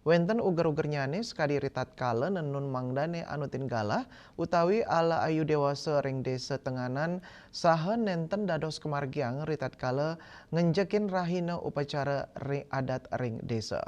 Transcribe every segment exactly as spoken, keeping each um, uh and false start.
Wénten uger-ugernyane sakadi ritatkala nenun mangdane anutin galah utawi ala ayu dewasa ring desa tenganan saha nenten dados kamargiang ritatkala ngenjekin rahina upacara ri-, adat ring desa.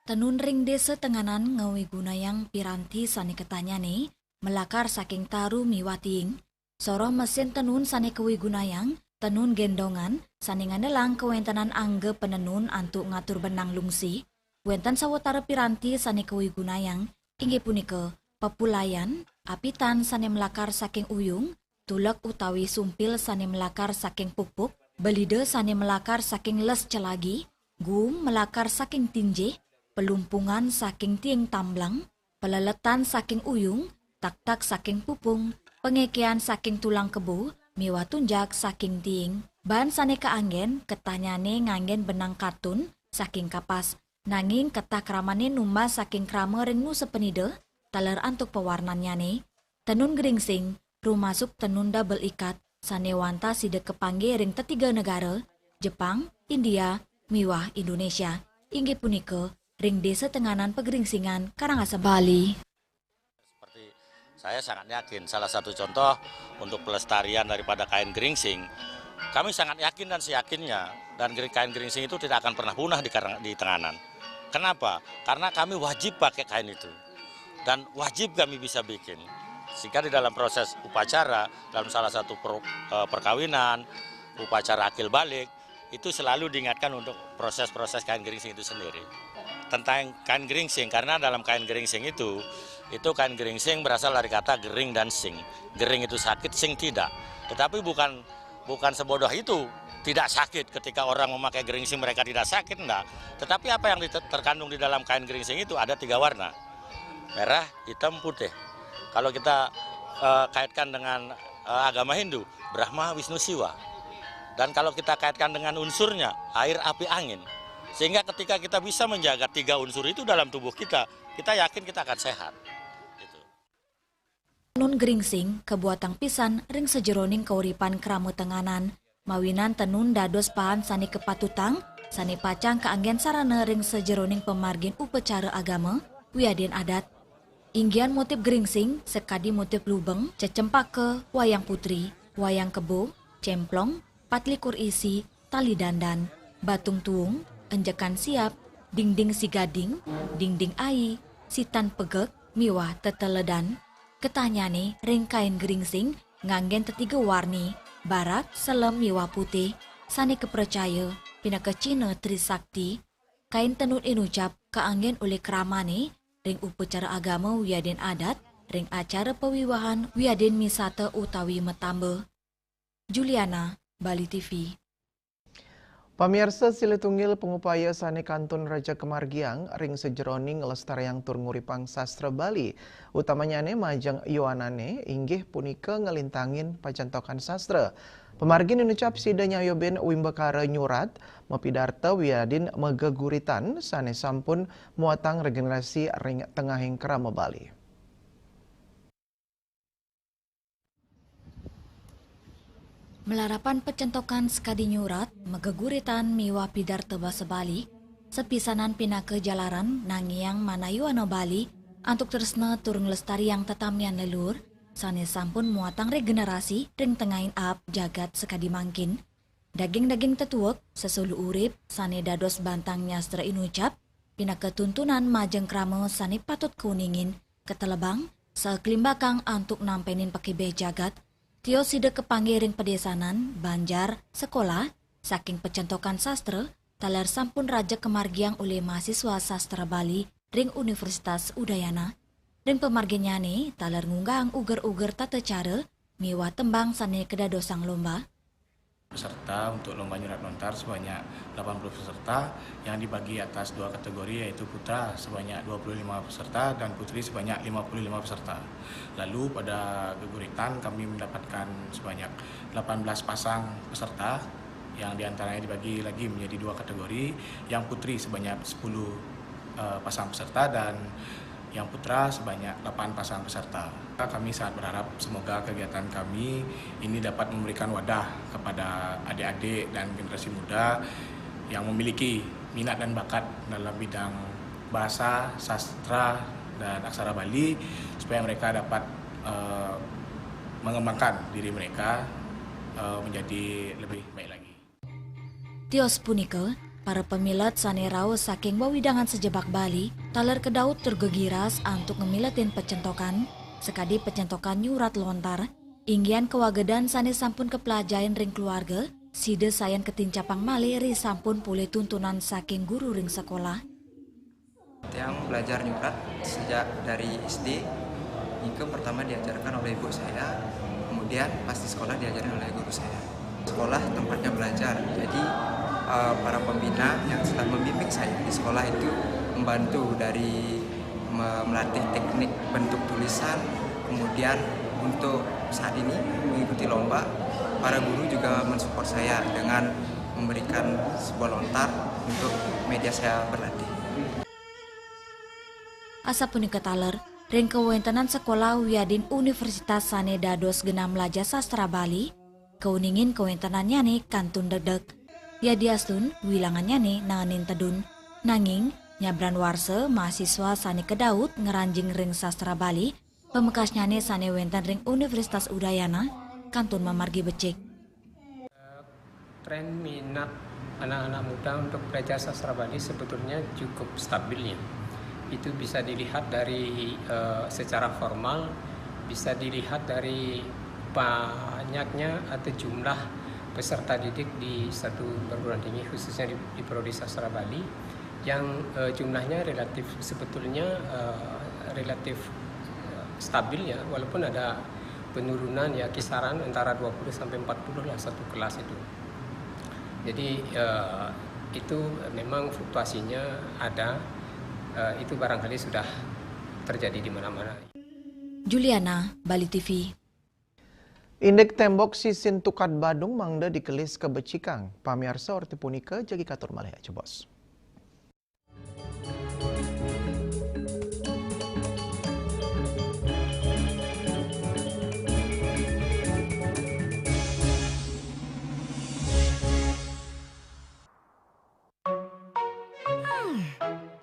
Tenun ring desa tenganan ngawigunayang piranti sane katanyane malakar saking taru miwah tiing. Soroh mesin tenun sane kawigunayang, tenun gendongan sane ngandelang kawentenan angga panenun antuk ngatur benang lungsi. Wenten sawatara piranti sane kawigunayang, inggih punika pepulayan, apitan sane malakar saking uyung, tulek utawi sumpil sane malakar saking pupuk, belida sane malakar saking les celagi, guum malakar saking tinjih, pelumpungan saking tiing tamblang, peleletan saking uyung, taktak saking pupung, pengekean saking tulang kebo, miwah tunjak saking tiing. Bahan sane kaanggen, katanyane nganggen benang katun saking kapas, nanging ketah kramane numbas saking krama ring nusa penida, taler antuk pawarnannyane. Tenun geringsing, rumasuk tenun double ikat, sane wantah sida kapangge ring tetiga negara, Jepang, India, miwah Indonesia, inggih punika ring Desa Tenganan Pageringsingan, Karangasem, Bali. Seperti saya sangat yakin, salah satu contoh untuk pelestarian daripada kain geringsing, kami sangat yakin dan seyakinnya, dan geri-, kain geringsing itu tidak akan pernah punah di Karang-, di Tenganan. Kenapa? Karena kami wajib pakai kain itu. Dan wajib kami bisa bikin. Sehingga di dalam proses upacara, dalam salah satu per-, eh, perkawinan, upacara akil balik, itu selalu diingatkan untuk proses-proses kain geringsing itu sendiri. Tentang kain geringsing, karena dalam kain geringsing itu, itu kain geringsing berasal dari kata gering dan sing. Gering itu sakit, sing tidak. Tetapi bukan, bukan sebodoh itu tidak sakit ketika orang memakai geringsing mereka tidak sakit, enggak. Tetapi apa yang dite-, terkandung di dalam kain geringsing itu ada tiga warna. Merah, hitam, putih. Kalau kita, eh, kaitkan dengan, eh, agama Hindu, Brahma, Wisnu, Siwa. Dan kalau kita kaitkan dengan unsurnya, air, api, angin. Sehingga ketika kita bisa menjaga tiga unsur itu dalam tubuh kita, kita yakin kita akan sehat. Gitu. Tenun geringsing kabuatang pisan ring sajeroning kauripan krama Tenganan, mawinan tenun dados bahan sane kapatutang, sane pacang kaanggen sarana ring sajeroning pamargin upacara agama, wiadin adat. Inggihan motif geringsing, sakadi motif lubeng, cecempaka, wayang putri, wayang kebo, cemplong, patlikur isi, tali dandan, batung tuung, enjekan siap, dingding sigading, dingding ai, sitan pegek, miwah teteledan. Ketahnyane ring kain geringsing nganggen tetiga warni, barak, selem, miwah putih, sane kapracaya pinaka cihna Trisakti. Kain tenun inucap kaanggen olih kramane ring upacara agama wiadin adat, ring acara pawiwahan wiadin misata utawi matamba. Juliana, Bali T V. Pamirsa, silih tunggil pangupaya sane kantun raja kamargiang ring sajeroning nglestariang tur nguripang sastra Bali, utamanyane majeng yowanane, inggih punika nglintangin pacentokan sastra. Pamargin inucap sida nyayubin wimbakara nyurat, mapidarta wiadin mageguritan sane sampun muatang regenerasi ring tengahing krama Bali. Malarapan pacentokan sakadi nyurat, mageguritan miwah pidarta basa Bali, sapisanan pinaka jalaran nangiang manah yowana Bali antuk tresna tur nglestariang tetamian leluhur sane sampun muatang regenerasi ring tengahing aab jagat sakadi mangkin. Daging-daging tetuek, sesuluh urip sane dados bantang nyastra inucap, pinaka tuntunan majeng krama sane patut kauningin, katelebang, saha klimbakang antuk nampenin pakebeh jagat, tios sida kapanggih ring padesanan, banjar, sekolah, saking pacentokan sastra, taler sampun raja kamargiang olih mahasiswa sastra Bali ring Universitas Udayana. Ring pamarginnyane, taler ngunggahang uger-uger tata cara miwah tembang sane kadadosang lomba. Peserta untuk lomba nyurat lontar sebanyak delapan puluh peserta yang dibagi atas dua kategori, yaitu putra sebanyak dua puluh lima peserta dan putri sebanyak lima puluh lima peserta. Lalu pada geguritan kami mendapatkan sebanyak delapan belas pasang peserta yang diantaranya dibagi lagi menjadi dua kategori, yang putri sebanyak sepuluh, eh, pasang peserta dan Yang putra sebanyak delapan pasang peserta. Kami sangat berharap semoga kegiatan kami ini dapat memberikan wadah kepada adik-adik dan generasi muda yang memiliki minat dan bakat dalam bidang bahasa, sastra, dan aksara Bali, supaya mereka dapat, eh, mengembangkan diri mereka, eh, menjadi lebih baik lagi. Tios punika, para pamilet sane rauh saking wewidangan sejebak Bali, taler kedaut tur gegiras antuk ngemiletin pecentokan, sakadi pecentokan nyurat lontar, inggihan kawagedan sane sampun kaplajahin ring keluarga, sida sayan katincapang malih ri sampun polih tuntunan saking guru ring sekolah. Tiang belajar nyurat sejak dari S D. Nika pertama diajarkan oleh ibu saya, kemudian pas di sekolah diajarin oleh guru saya. Sekolah tempatnya belajar, jadi eh, para pembina yang sedang membimbing saya di sekolah itu membantu dari me- melatih teknik bentuk tulisan, kemudian untuk saat ini mengikuti lomba, para guru juga mensupport saya dengan memberikan sebuah lontar untuk media saya berlatih. Asapunika taler, ring kawentenan sekolah wiadin universitas sane dados genah mlajah sastra Bali, kauningin kawentenannyane kantun degdeg. Yadiastun wilangannyane naenin tedun, nanging nyabran warsa mahasiswa sane kedaut ngranjing ring sastra Bali, pamekasnyane sane wenten ring Universitas Udayana, kantun mamargi becik. Tren minat anak-anak muda untuk belajar sastra Bali sebetulnya cukup stabil ya. Itu bisa dilihat dari eh, secara formal, bisa dilihat dari banyaknya atau jumlah peserta didik di satu perguruan tinggi, khususnya di, di Prodi Sastra Bali, yang eh, jumlahnya relatif sebetulnya eh, relatif eh, stabil ya, walaupun ada penurunan ya kisaran antara dua puluh sampai empat puluh lah satu kelas itu. Jadi eh, itu memang fluktuasinya ada, eh, itu barangkali sudah terjadi di mana-mana. Juliana, Bali T V. Indik tembok sisin tukad Badung mangda dikelis kabecikang. Pamiarsa, orti punika jagi katur malih ajebos. Hmm,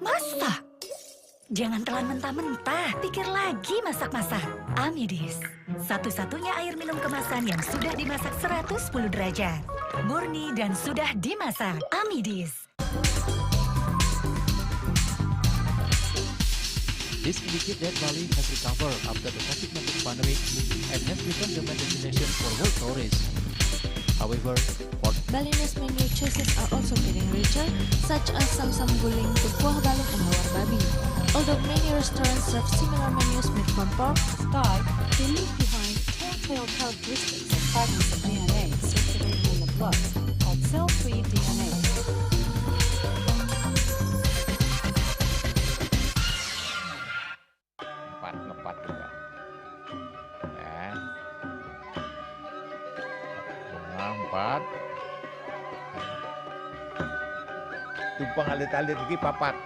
masak. Jangan telan mentah-mentah, pikir lagi masak-masak. Amidis, satu-satunya air minum kemasan yang sudah dimasak seratus sepuluh derajat. Murni dan sudah dimasak. Amidis. This indicates that Bali has recovered after the COVID nineteen pandemic and has become the main destination for world tourists. However, for Balinese menu choices are also getting richer, such as samsam guling, kuah balung, and hawar babi. Although many restaurants serve similar menus made from pork, Thai, they leave behind telltale characteristics of fragments of D N A circulating in the blood called cell-free D N A. Empat, ngepat juga. Ya. Bunga empat. Tumpang alit-alit iki papat.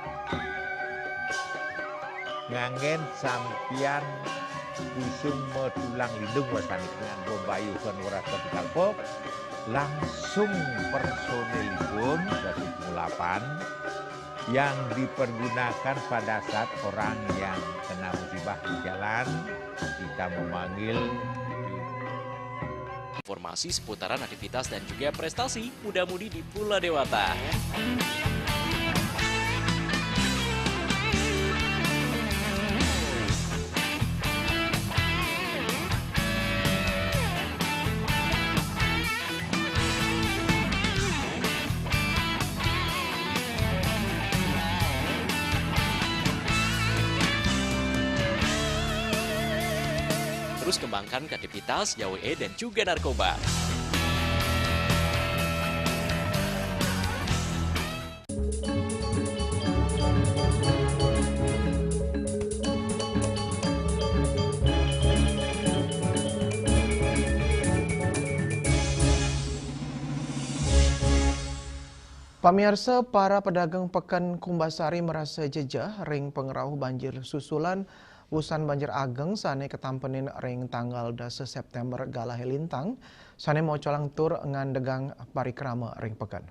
Nganggen sampian kusuma tulang lindung wasani nganggo bayu san weras kapital pok, langsung personilipun dadi pengulapan yang dipergunakan pada saat orang yang kena musibah di jalan, kita memanggil. Informasi seputaran aktivitas dan juga prestasi muda-mudi di Pulau Dewata. Terus kembangkan kreativitas, jauhi dan juga narkoba. Pamiarsa, para pedagang Peken Kumbasari merasa jejeh ring pangrauh banjir susulan wusan banjir ageng sane katampenin ring tanggal dasa September galahe lintang, sane mocolang tur ngandegang parikrama ring peken.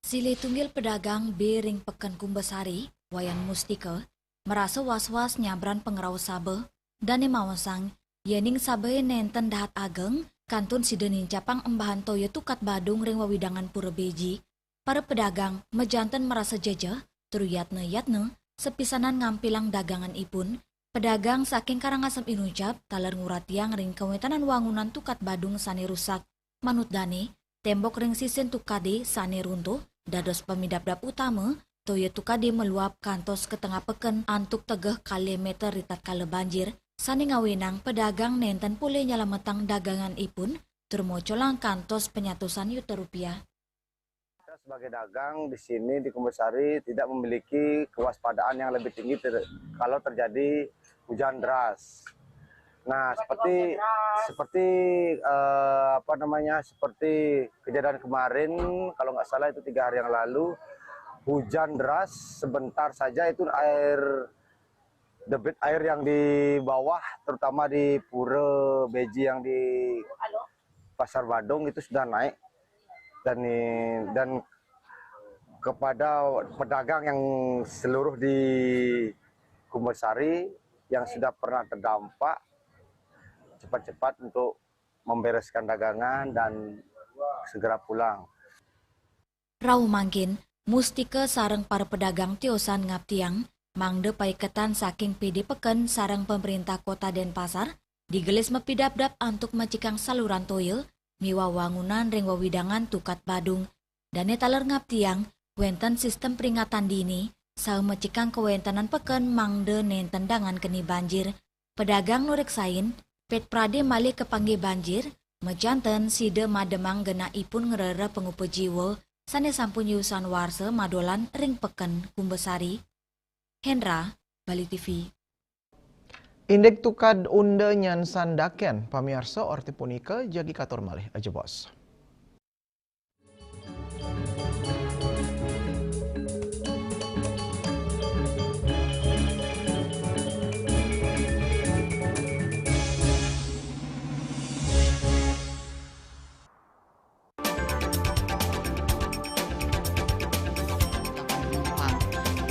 Silih tunggil pedagang be ring Peken Kumbasari, Wayan Mustika, marasa was-was nyabran pangrauh saba, dane maosang, yening sabahe nenten dahat ageng, kantun sida nincapang embahan toya tukad Badung ring wewidangan Pura Beji. Para pedagang majanten marasa jejeh, tur yatna-yatna sapisanan ngampilang daganganipun. Pedagang saking Karangasem inucap taler nguratiang ring kawentenan wangunan tukad Badung sane rusak. Manut dane, tembok ring sisin tukade sane runtuh dados pamidabdab utama, toya tukade maluap kantos ka tengah peken antuk tegeh kalih meter ritatkala banjir, sane ngawenang pedagang nenten polih nyalametang daganganipun, tur mocolang kantos panyatusan yuta rupiah. Kita sebagai dagang di sini di Kumbasari tidak memiliki kewaspadaan yang lebih tinggi ter-, kalau terjadi hujan deras. Nah, seperti seperti eh, apa namanya, seperti kejadian kemarin, kalau nggak salah itu tiga hari yang lalu, hujan deras sebentar saja itu air, debit air yang di bawah, terutama di Pura Beji yang di Pasar Badung itu sudah naik, dan dan kepada pedagang yang seluruh di Kumbasari yang sudah pernah terdampak, cepat-cepat untuk membereskan dagangan dan segera pulang. Rauh mangkin, Mustika sareng para pedagang tiosan ngaptiang, mangda paiketan saking P D Peken sareng pemerintah Kota Denpasar digelis mapidabdab antuk mecikang saluran toya miwah wangunan ring wewidangan tukad Badung. Dane taler ngaptiang wenten sistem peringatan dini, saha mecikang kawentenan peken mangda nenten dangan keni banjir. Pedagang nureksain, pet prade malih kapanggih banjir, majanten sida mademang genahipun ngrereh pangupa jiwa sane sampun yusan warsa madolan ring Peken Kumbasari. Hendra, Bali T V. Indik tukad unda nyansan daken, pamiarsa, orti punika jagi katur malih, ajebos.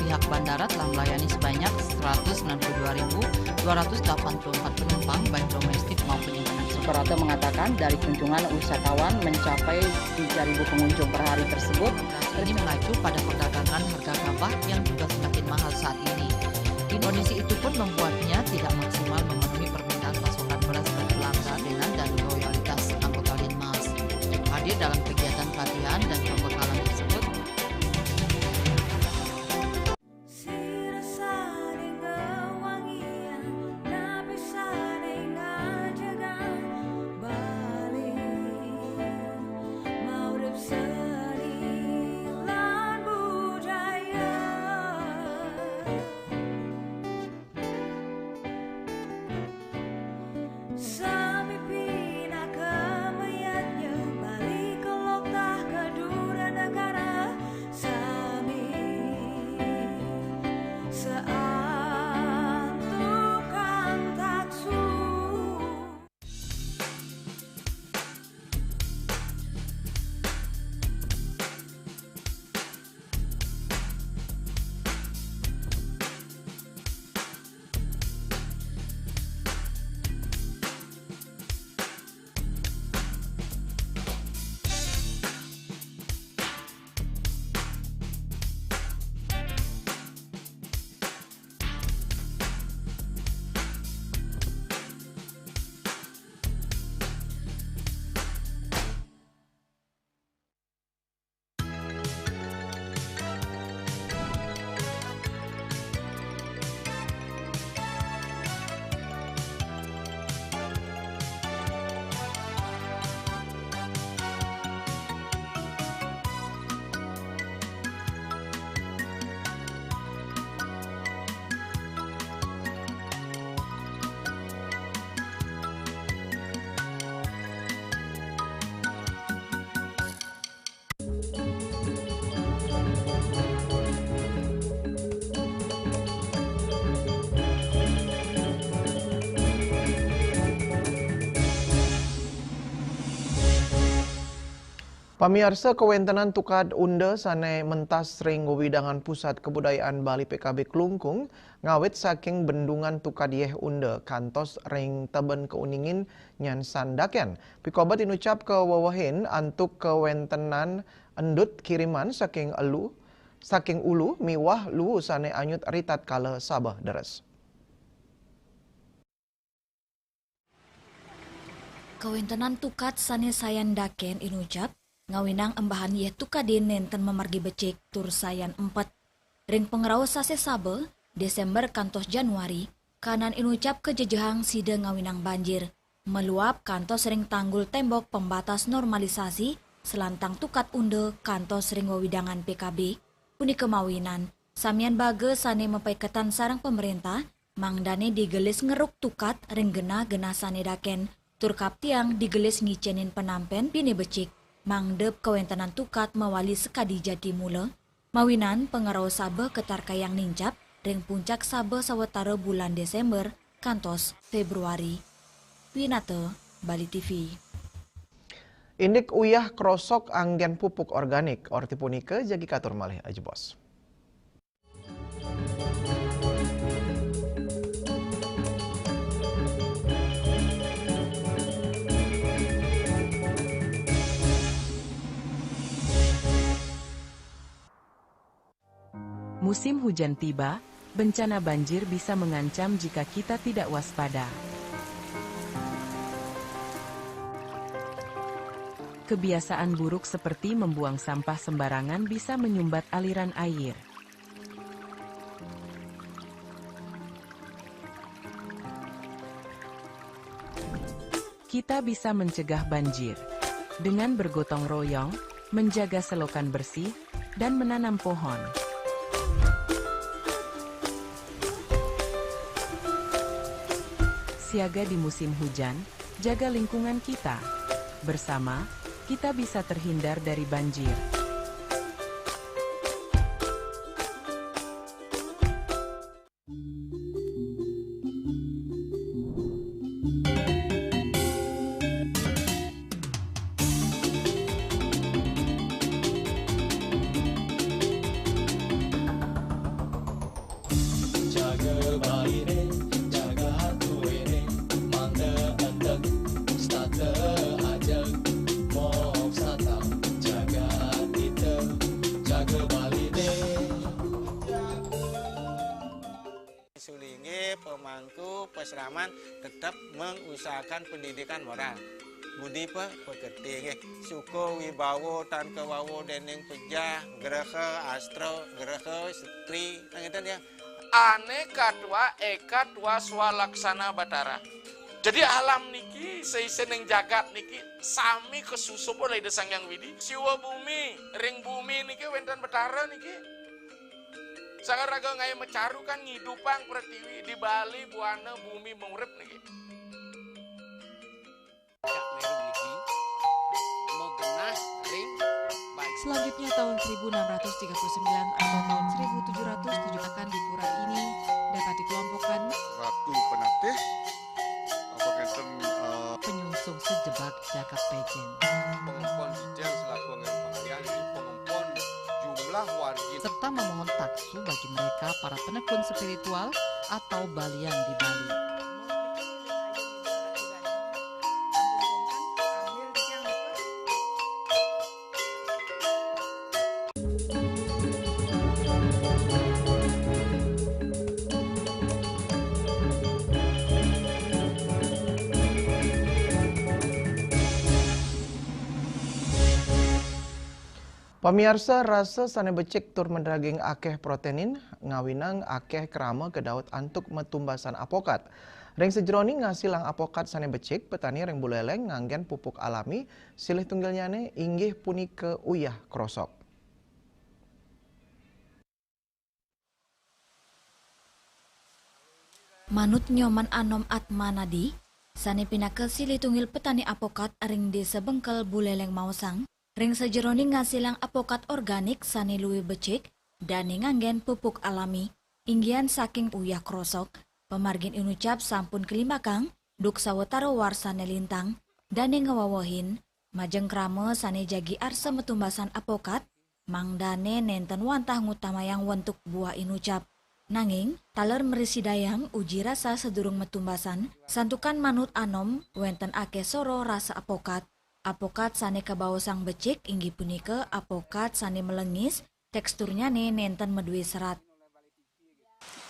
Pihak bandara telah melayani sebanyak seratus sembilan puluh dua ribu dua ratus delapan puluh empat penumpang, baik domestik maupun internasional. Operator mengatakan dari kunjungan wisatawan mencapai tiga ribu pengunjung per hari tersebut. Ini mengacu pada perdagangan harga gabah yang juga semakin mahal saat ini. Kondisi itu pun membuatnya tidak maksimal memenuhi permintaan pasokan beras ke pelanggan dengan dana loyalitas anggota Linmas. Hadir dalam kegiatan pelatihan dan pembekalan tersebut. Pamiarsa, kawéntenan tukad unda sané mentas ring wewidangan Pusat Kebudayaan Bali P K B Klungkung, ngawit saking bendungan tukad yéh unda kantos ring teben kauningin nyan sandakén. Pikobet inucap kawewehin antuk kawéntenan endut kiriman saking elu, saking ulu miwah luu sané anyut ritatkala sabeh deres. Kawéntenan tukad sané sayan dakén inucap, ngawinang embahan yéh tukadin nénten mamargi becik tur sayan empet. Ring pangrauh sasih Saba, Désémber kantos Januari, kanan inucap kajejehang sida ngawinang banjir, maluap kantos ring tanggul témbok pembatas normalisasi, selantang tukad unda kantos ring wewidangan P K B, punika mawinan, samian baga sané mapaiketan sareng pamréntah, mangdané digelis ngeruk tukad ring genah-genah sané dakén, tur kaptiang digelis ngicénin panampén pinih becik, mangda kawéntenan tukad mawali sakadi jati mula, mawinan pangrauh Saba katarkayang nincap ring puncak Saba sawatara bulan Désémber kantos Fébruari. Winata, Bali T V. Indik uyah krosok anggén pupuk organik, orti punika jagi katur malih ajebos. Musim hujan tiba, bencana banjir bisa mengancam jika kita tidak waspada. Kebiasaan buruk seperti membuang sampah sembarangan bisa menyumbat aliran air. Kita bisa mencegah banjir dengan bergotong royong, menjaga selokan bersih, dan menanam pohon. Siaga di musim hujan, jaga lingkungan kita. Bersama, kita bisa terhindar dari banjir. Jaga Bali né, jaga hatu né, mangda entek, stata ajeg, moksa tang, jaga ita, jaga Bali né. Sulinggih, pemangku, pasraman tetap mengusahakan pendidikan moral. Budi pe-, pekerti nggih. Suka wibawa tan kawawa dening pejah, graha, astra, graha, setri, ngeten ya. Aneka tva, eka tva swalaksana Batara. Jadi alam niki, saisening jagat niki, sami kasusup olih Ida Sang Hyang Widi. Siwa bumi, ring bumi niki wénten Batara niki. Sang raga ngaé macaru kan ngidupang pratiwi di Bali buana bumi maurip niki. Puncak Meru niki magenah ring Bali. Selanjutnya, tahun seribu enam ratus tiga puluh sembilan atau tahun seribu tujuh ratus tujuh akan di pura ini dapat dikelompokkan. Ratu Penatih, apa ngenten, eh, penyungsung sejebag jagat Pején. Pengempon Dijang selaku anggén pengayah, jadi pengempon jumlah wargi. Serta memohon taksu bagi mereka para penekun spiritual atau balian di Bali. Pamiarsa, rasa sané becik tur madaging akéh proténin, ngawinang akéh krama kadaut antuk matumbasan apokat. Ring sajeroning ngasilang apokat sané becik, petani ring Buléléng nganggén pupuk alami, silih tunggilnyané inggih punika uyah krosok. Manut Nyoman Anom Atmanadi, sané pinaka silih tunggil petani apokat ring Désa Bengkel Buléléng maosang, ring sajeroning ngasilang apokat organik sané luwih becik, dané nganggén pupuk alami, inggihan saking uyah krosok, pamargin inucap sampun kalimbakang, duk sawatara warsané lintang, dané ngawewehin, Majeng krama sané jagi arsa matumbasan apokat, mangdané nénten wantah ngutamayang wentuk buah inucap. Nanging, taler mrasidayang uji rasa sadurung matumbasan, santukan manut anom wénten akéh soroh rasa apokat. Apokat sané kabaosang becik inggih punika apokat sané melengis, teksturnyané nénten madué serat.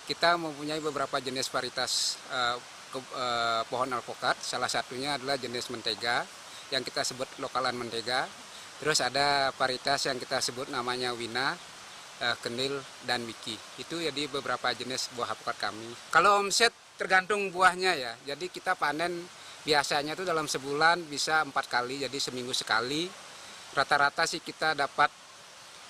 Kita mempunyai beberapa jenis varietas eh, ke- eh, pohon alpokat. Salah satunya adalah jenis mentega yang kita sebut lokalan mentega. Terus ada varietas yang kita sebut namanya wina, eh, kenil, dan wiki. Itu jadi beberapa jenis buah alpokat kami. Kalau omset tergantung buahnya ya. Jadi kita panen biasanya tuh dalam sebulan bisa empat kali, jadi seminggu sekali. Rata-rata sih kita dapat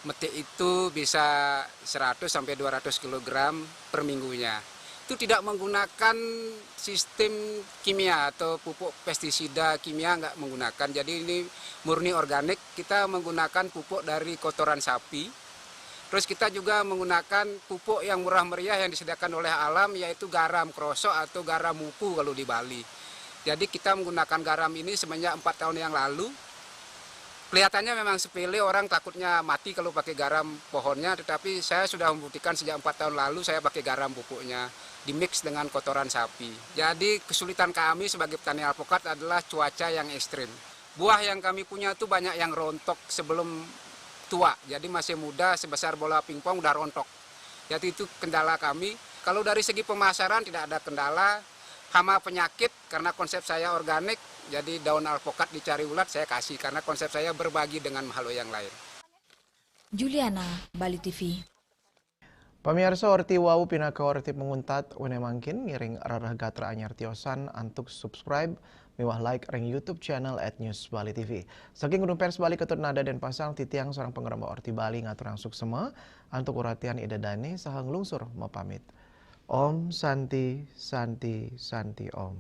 metik itu bisa seratus sampai dua ratus kilogram per minggunya. Itu tidak menggunakan sistem kimia atau pupuk pestisida kimia, nggak menggunakan. Jadi ini murni organik, kita menggunakan pupuk dari kotoran sapi. Terus kita juga menggunakan pupuk yang murah meriah yang disediakan oleh alam, yaitu garam krosok atau garam muku kalau di Bali. Jadi kita menggunakan garam ini semenjak empat tahun yang lalu. Kelihatannya memang sepele, orang takutnya mati kalau pakai garam pohonnya, tetapi saya sudah membuktikan sejak empat tahun lalu saya pakai garam pupuknya, di-mix dengan kotoran sapi. Jadi kesulitan kami sebagai petani alpokat adalah cuaca yang ekstrim. Buah yang kami punya itu banyak yang rontok sebelum tua, jadi masih muda sebesar bola pingpong udah rontok. Jadi itu kendala kami. Kalau dari segi pemasaran tidak ada kendala, hama penyakit karena konsep saya organik, jadi daun alpokat dicari ulat saya kasih karena konsep saya berbagi dengan makhluk yang lain. Juliana, Bali T V. Pamiarsa, orti wau pinaka orti panguntat. Wénéh mangkin ngiring rereh gatra anyar tiosan antuk subscribe miwah like ring YouTube channel at News Bali T V. Saking Gedung Pers Bali Ketut Nada Denpasar, titiang sareng pangrembak Orti Bali ngaturang suksema antuk uratian Ida Dané saha nglungsur mapamit. Om Santi, Santi, Santi Om.